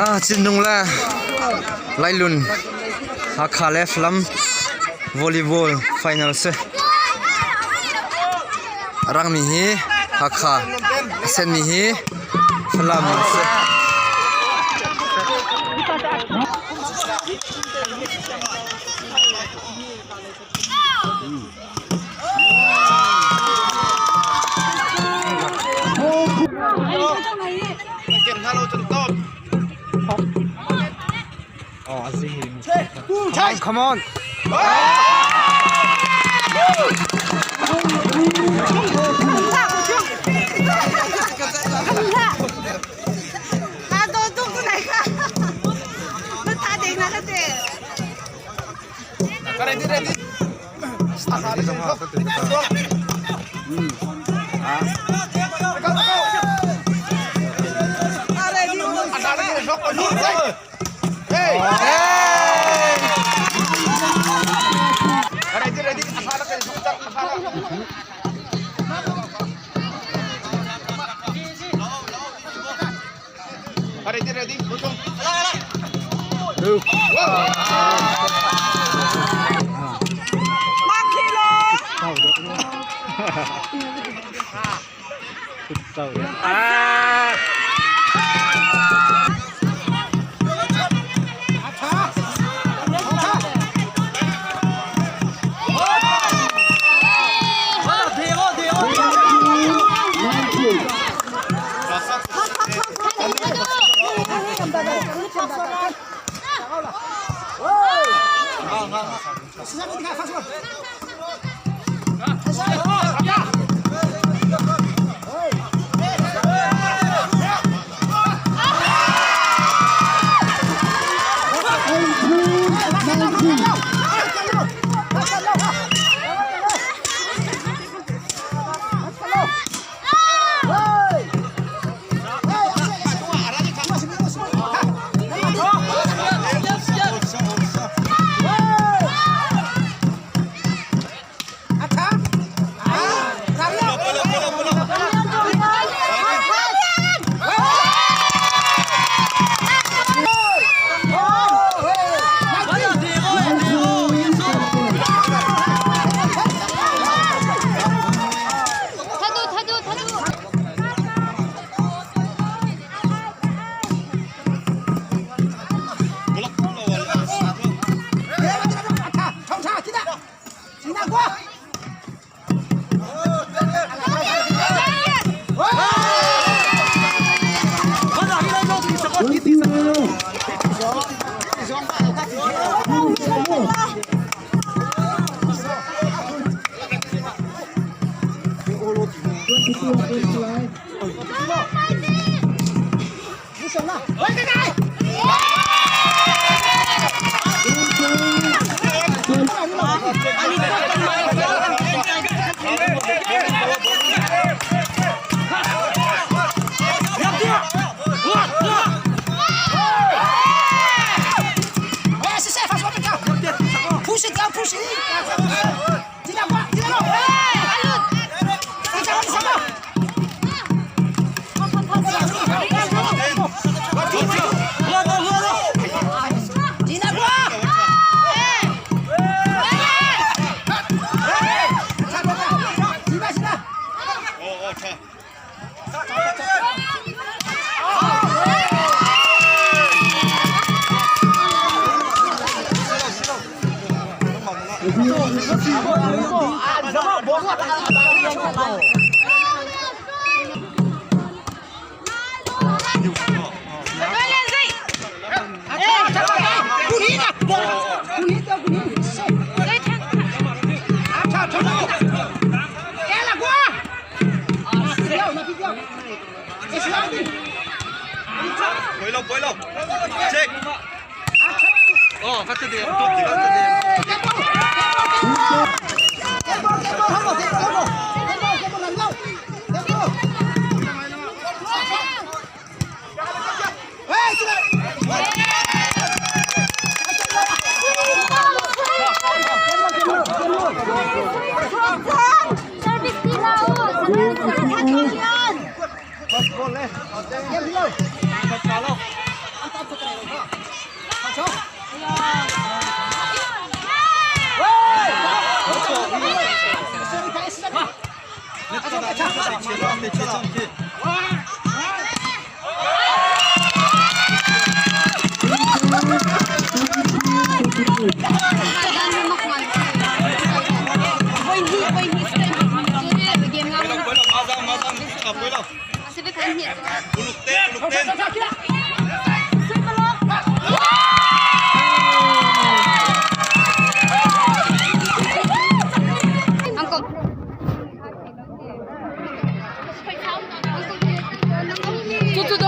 Cinung le Lailun Hakha le Falam volleyball final si. A rangmi hi Hakha, a senmi hi Falam an si. Come on. Ready, ready. Ready, ready.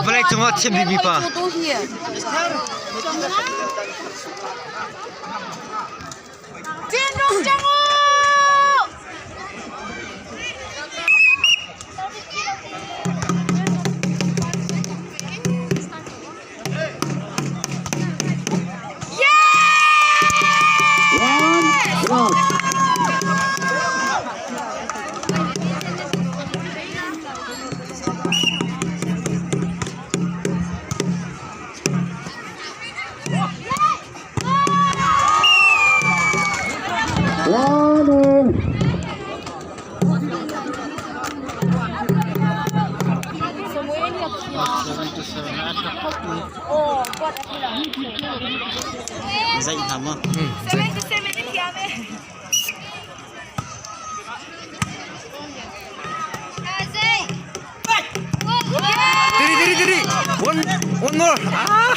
Vawlei cungah thiam bikmi pa. Tiri tiri tiri. One one more. Ah.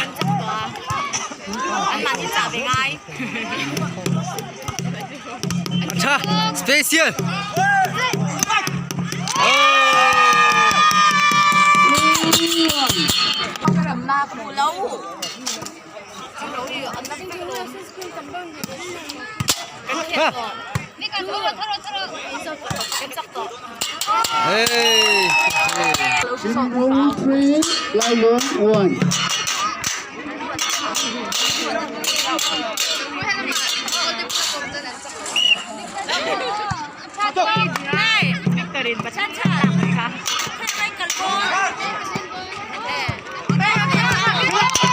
Acha special. Hey. Chinlung 3, Lailung 1.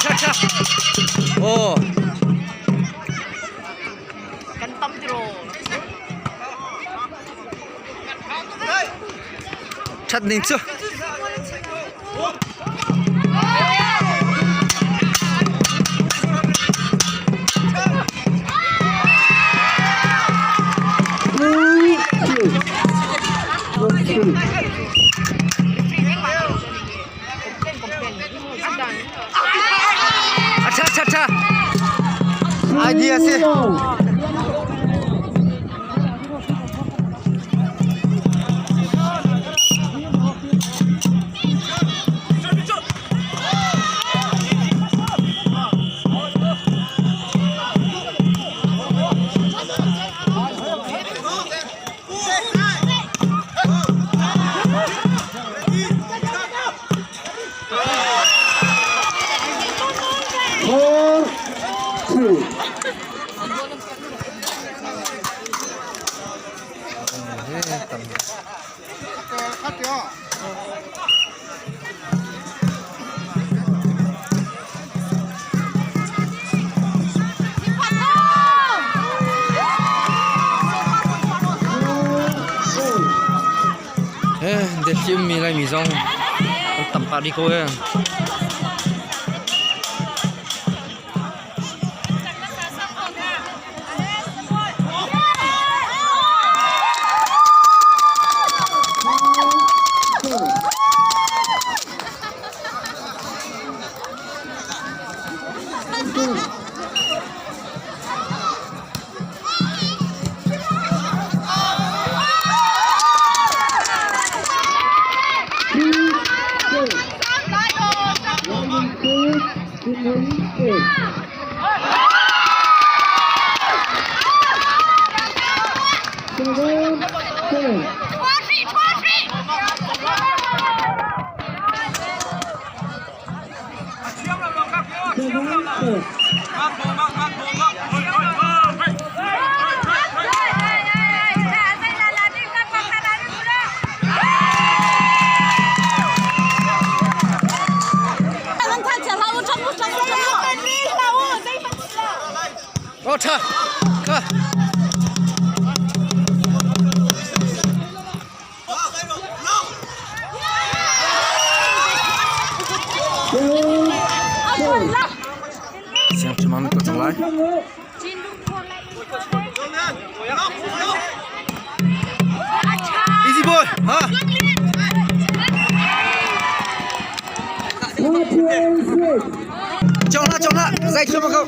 Cha cha. Oh. That ning cu. 2, 2. 2. Acha cha cha. Idea si. 4, 2. Delhi ummi Laimi zong an tam pah rih ko ee. Oh, tha. Kha. lai. Easy boy. Ha. Chong la chong la. Zai chuma ko.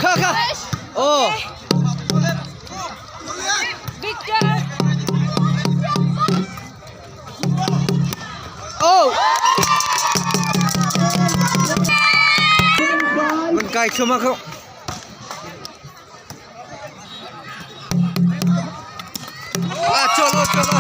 Kha kha. Oh. Victor. Oh. Vun kai thluahmah ko. Ah, cholo, cholo.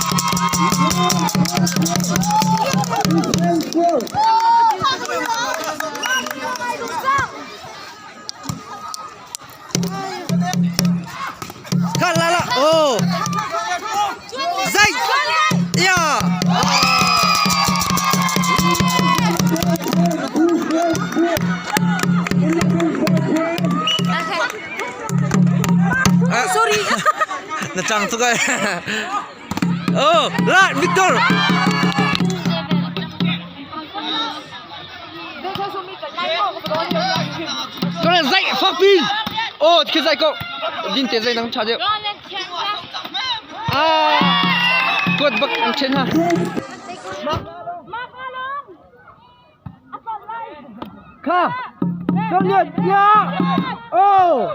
Kha la la. Oh. Zai. Yeah. Sorry. Na chang tuk ai. Oh, la Victor. Con này dậy fuck pin. Oh, khi dậy cậu. Din te dậy nang cha deu. Ah. Kuat bak ang chen ha. Kha. Công nhận. Yeah. Oh.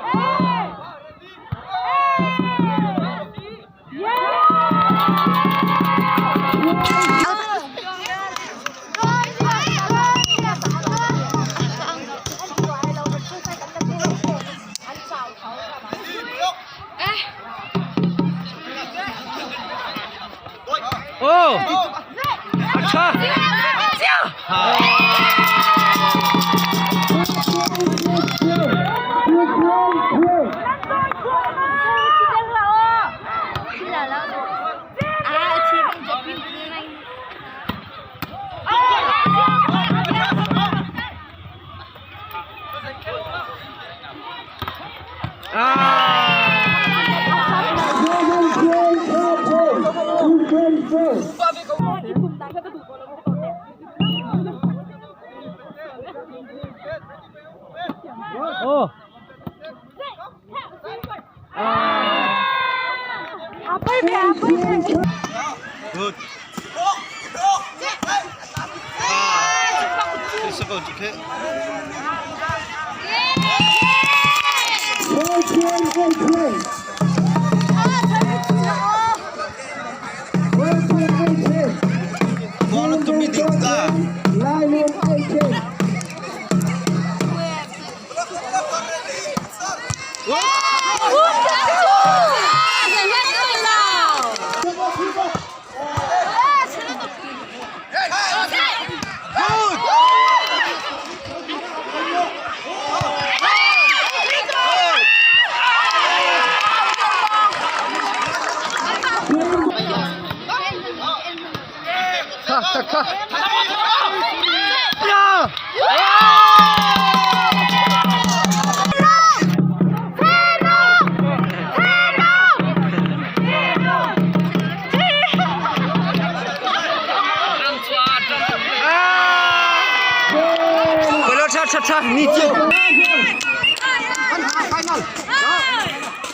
Oh. Acha. Oh. Good. Okay. Kha kha kha. Yeah. Kolo cha cha cha ni chiu.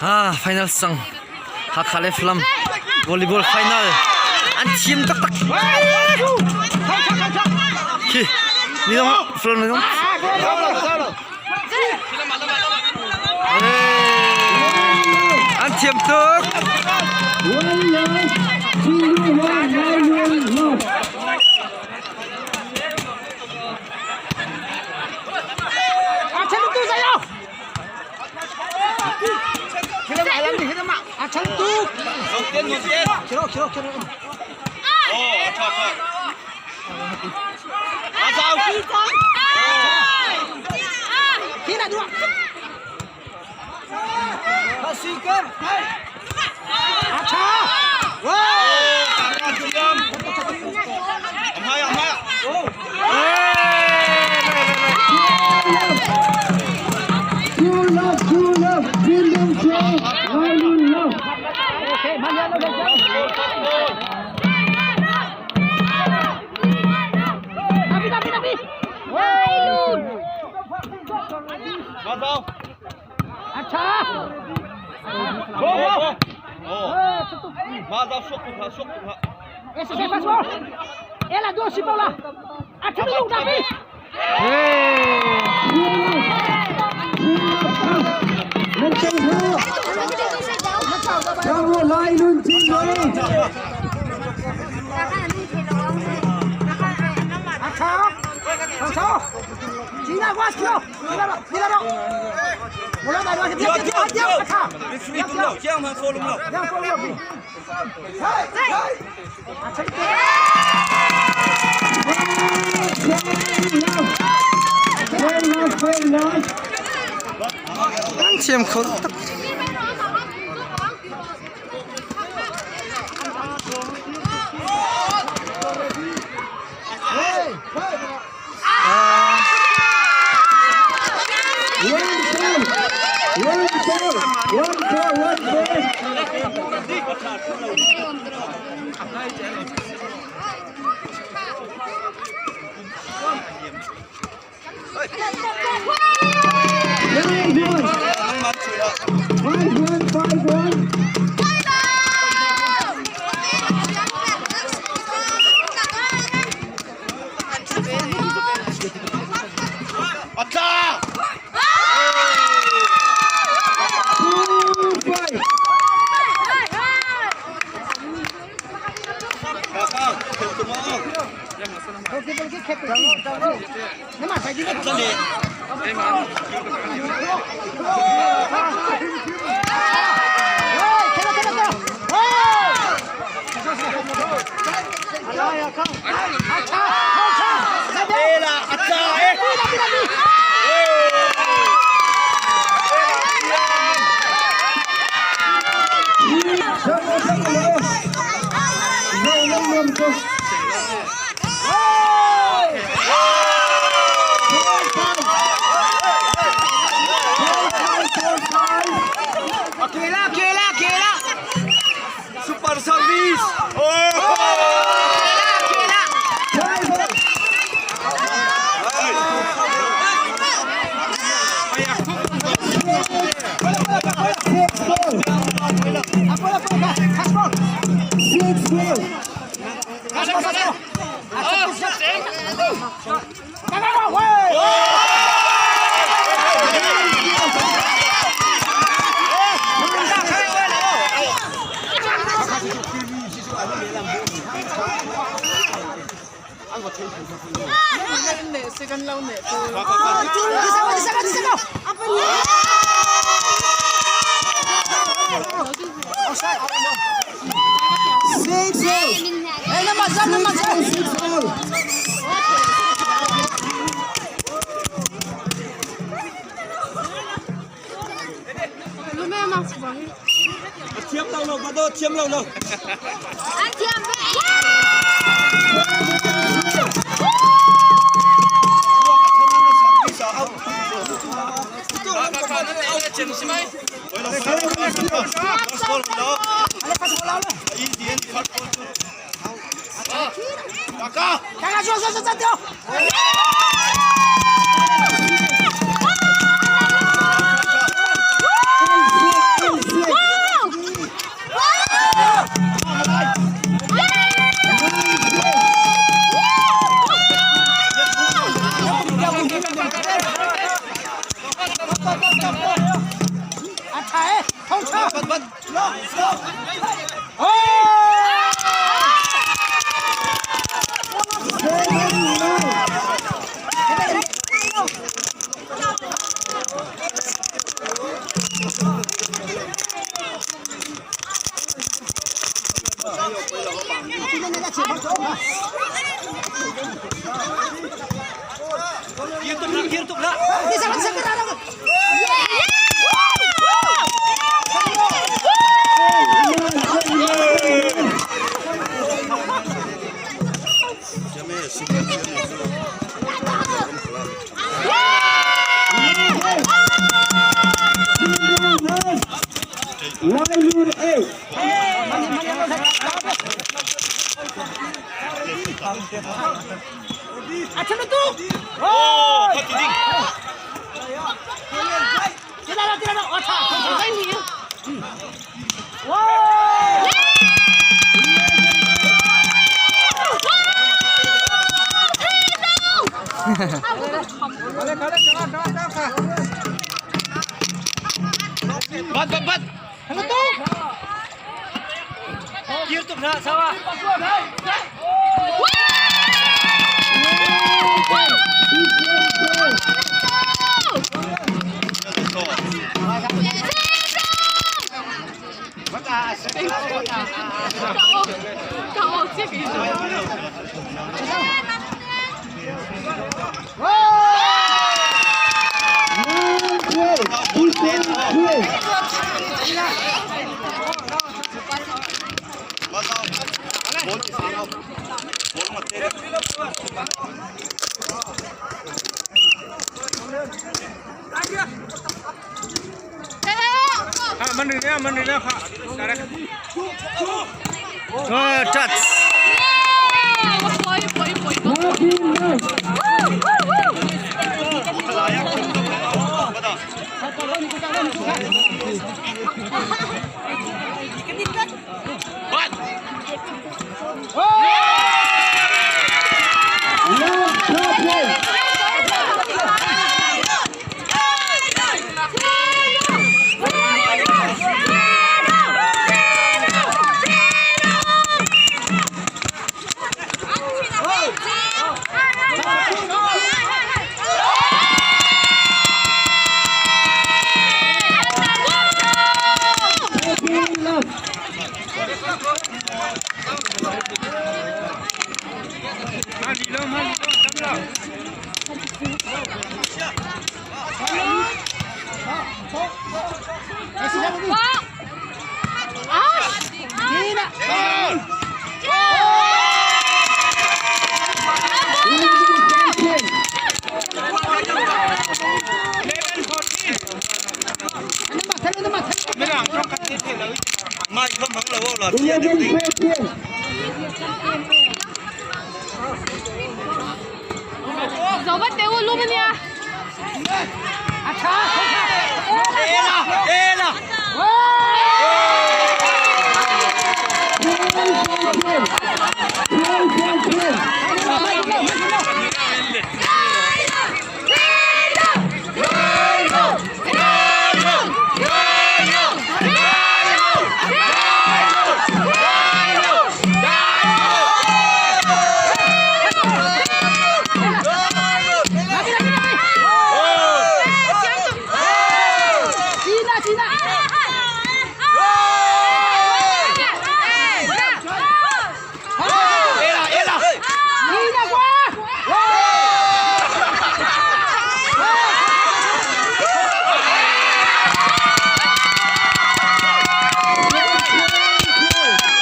Ah, final sang. Hakha le Falam volleyball final an thiam taktak. Khi ni dong Falam ni dong. An thiam tuk. One love, 2 1, 9 1 love. Two love, 2 love, Chinlung 12, 9 love. An thiam kho tak. Super service! Oh! Thiam lo lo, ba do thiam lo lo. Bat bat bat. Kir tuk hna sawa. Oh, touch.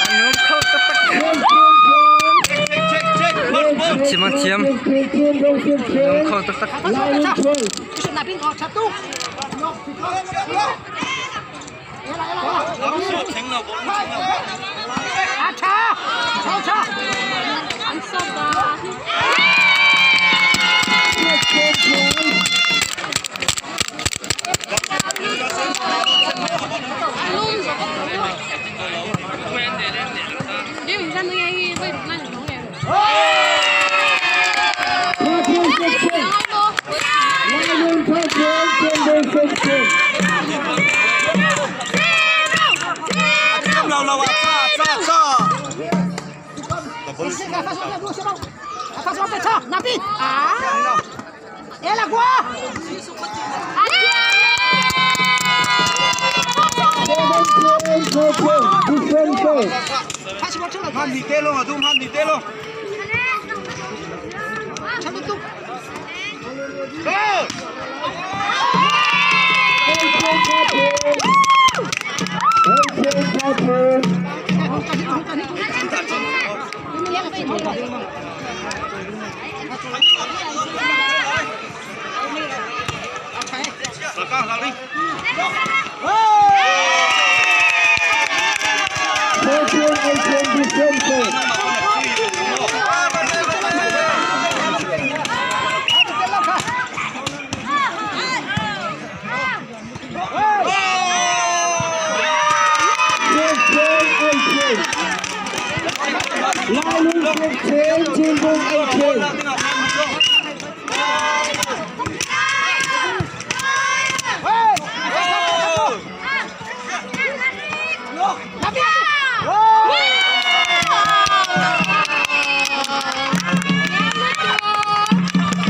An kho taktak. Thiam an thiam. An kho taktak.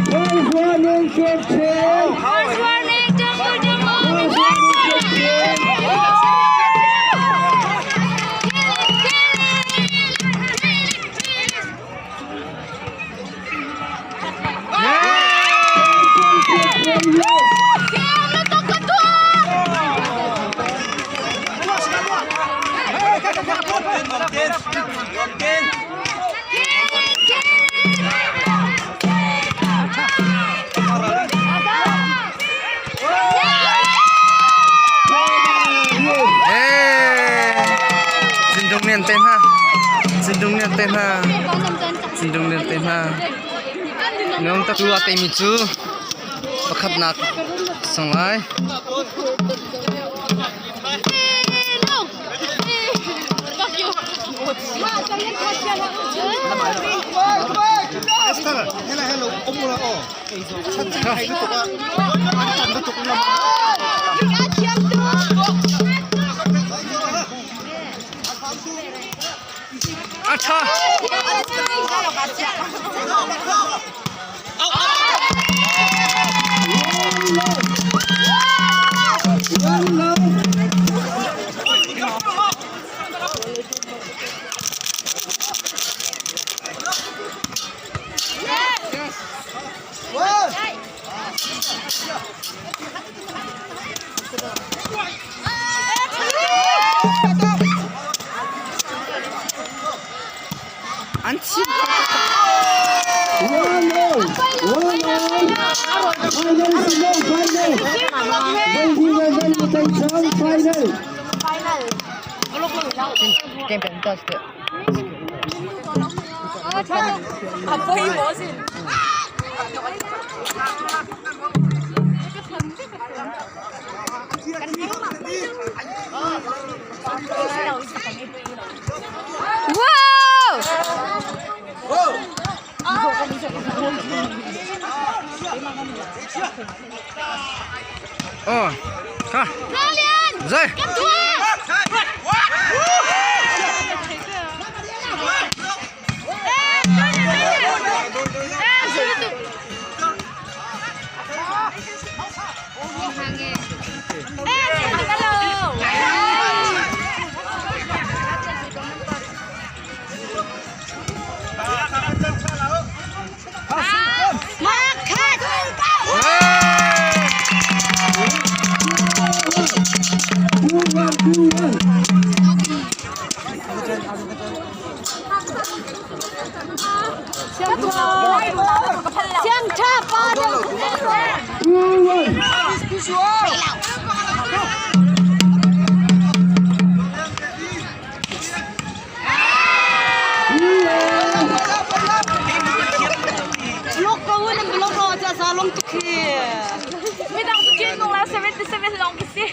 First warning, 15. First warning, jumbo jumbo. First warning, 15. Cindung nih an tei hna. Cindung nih an tei hna. Cindung nih an tei hna. Nung tak cu a teimi cu pakhatnak sang lai. A ṭha. One love. An chim. One all. One all. Final, final, final. 19 final. Wow! Oh. Kha. Brilliant! Zai. Kan tua! 2-1, 2-1. 2-1. Blok ko ng blok ko sa salong tukhi. Midang tu nung la 77 long kasi.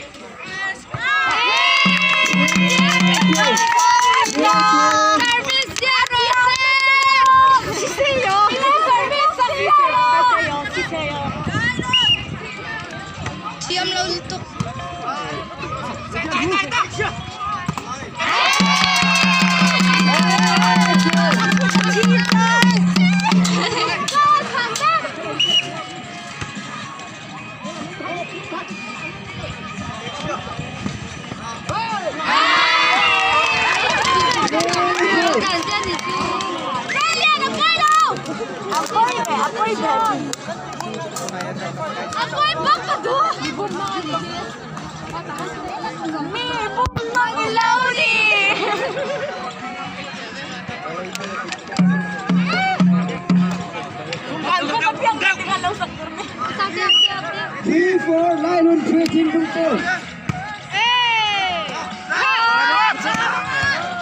Service zero! Service zero! Siyam law tuk. Ako'y bakado! Mi bumang lauli! 3-4, Lionel 13 4. Hey! Hey! Hey!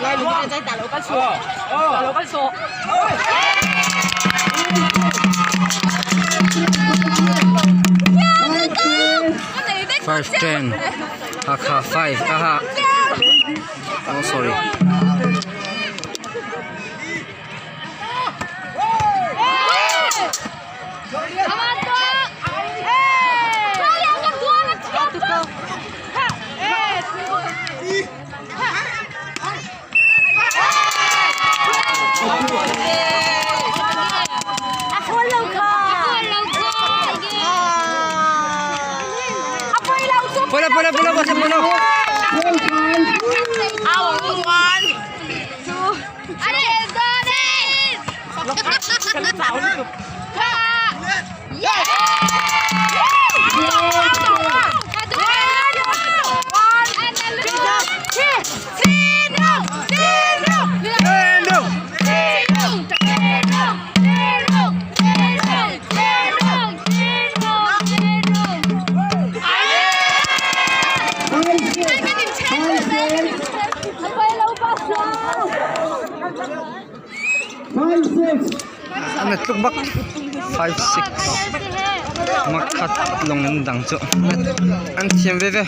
Lai lu jai ta lo ka 5-10 Hakha 5 aha oh sorry. Polo polo polo polo polo. An tluk bak 5 6 makhat long in dang cu an thiam veve.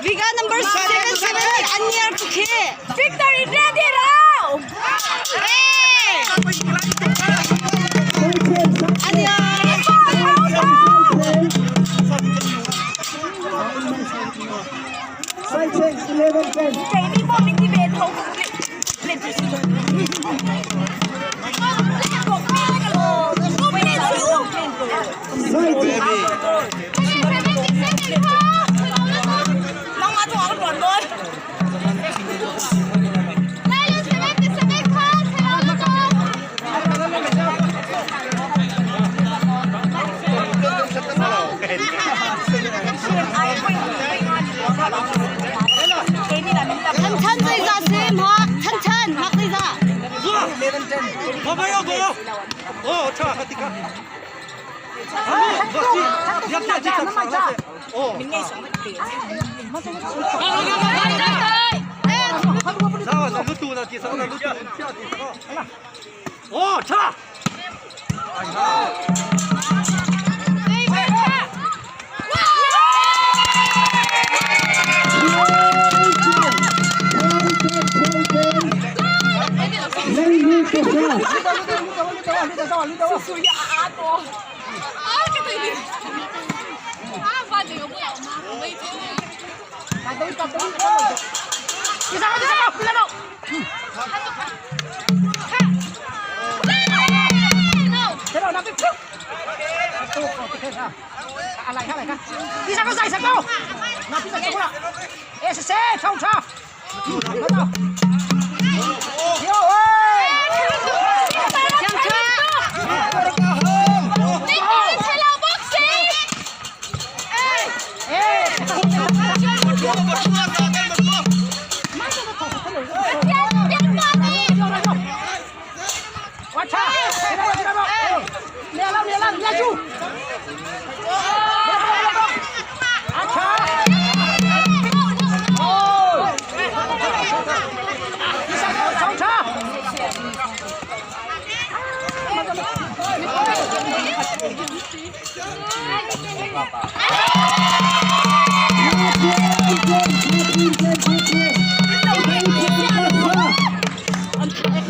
Viga number 77 an niar tu khi. Victory ready raw! Eh! Aniar. Side change 11-10. Jamie mo min ti ve tho le ti si. Side change. Nang ma tu ang tuan boy. Than than zei za si hmak than than hmak zei za. 我没有走，哦，差还得看。哦，哦，差。 Lei Lu Pahra.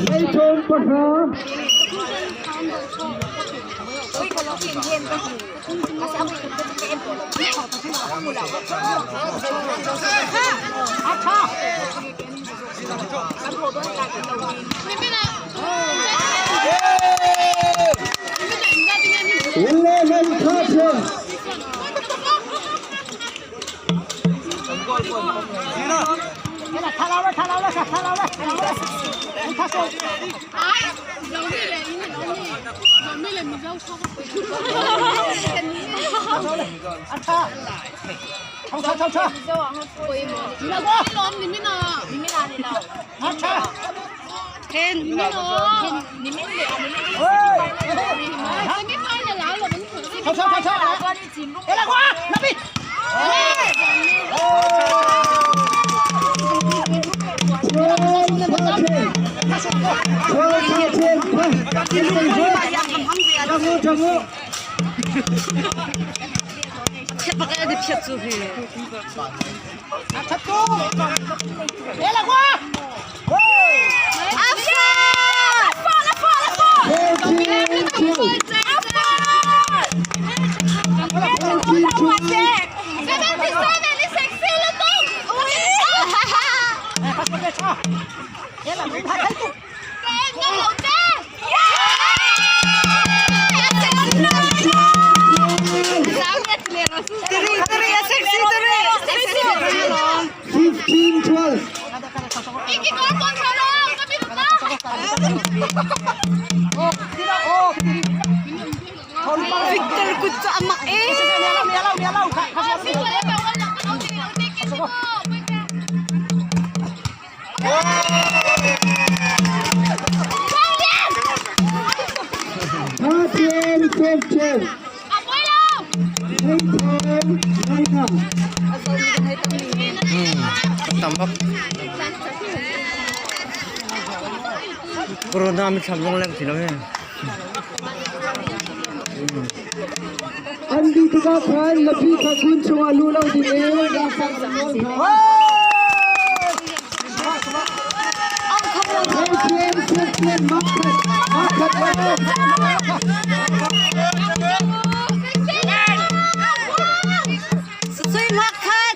Lei Thong Pahra. 11-13. 12-13. Changu, changu. Phiat bak eh phiat cu hi. 14-2. 14-2. Tiri tiri sexy tiri. Sexy tiri. 15-12. Victor kut cu amak eh. 13-15. 9-10, 9. Tam bak. Corona mi tham long leng ti lo he. An dih tikah khan lapi kha kun chungah luh lo dingin ralsak an nawl hna. 18, 15, Makhat, Makhat Sui Makhat.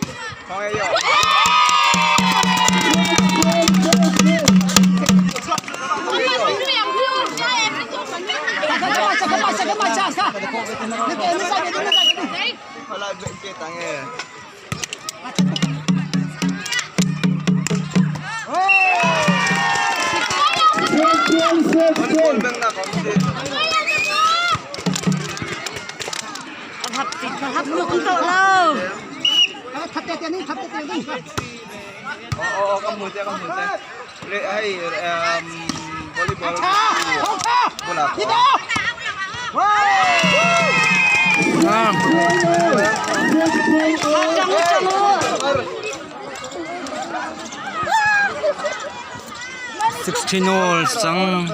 16 all cang.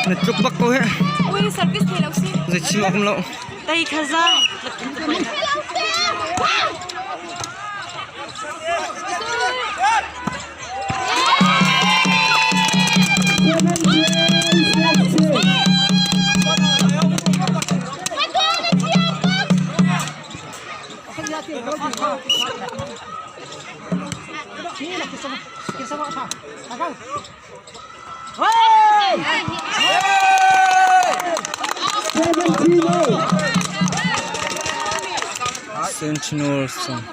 Na tluk bak ko he. Zei chim awk um lo. Tei khaza. Sentinel cang.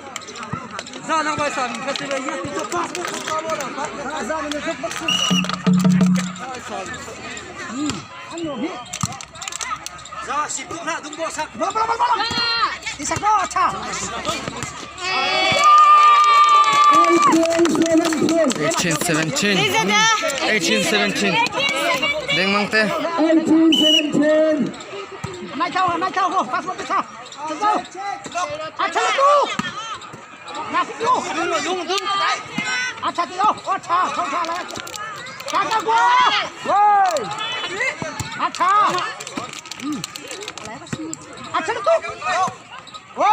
18 17 18 17 Dengmang te. 18 17. One,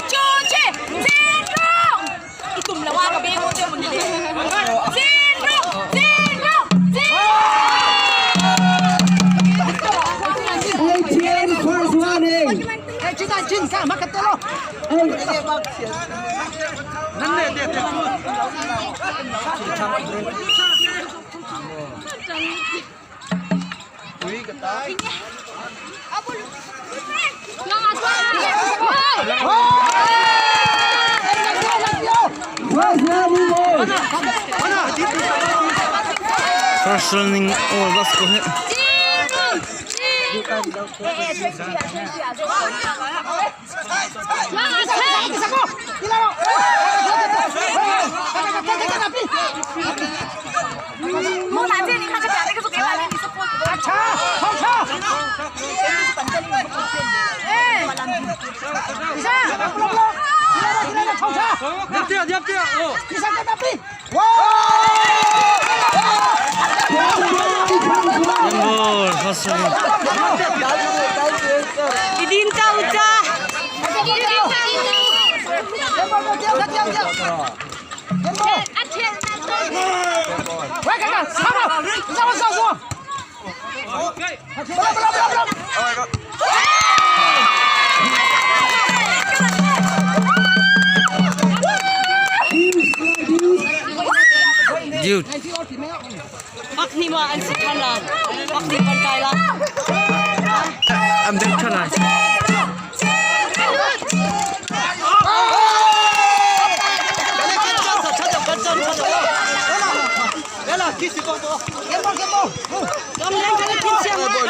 two, three. Zero. Itum lang ka bingo te mo nili. Zero. Zero. Zero. 18 first warning. First warning all. First running all bas ko he. Ball first running. Idin ka uca. Dude. Pak ni ma an si than la. Pak ni pan kai la. Am dek than Kam leng kan kin siang ma.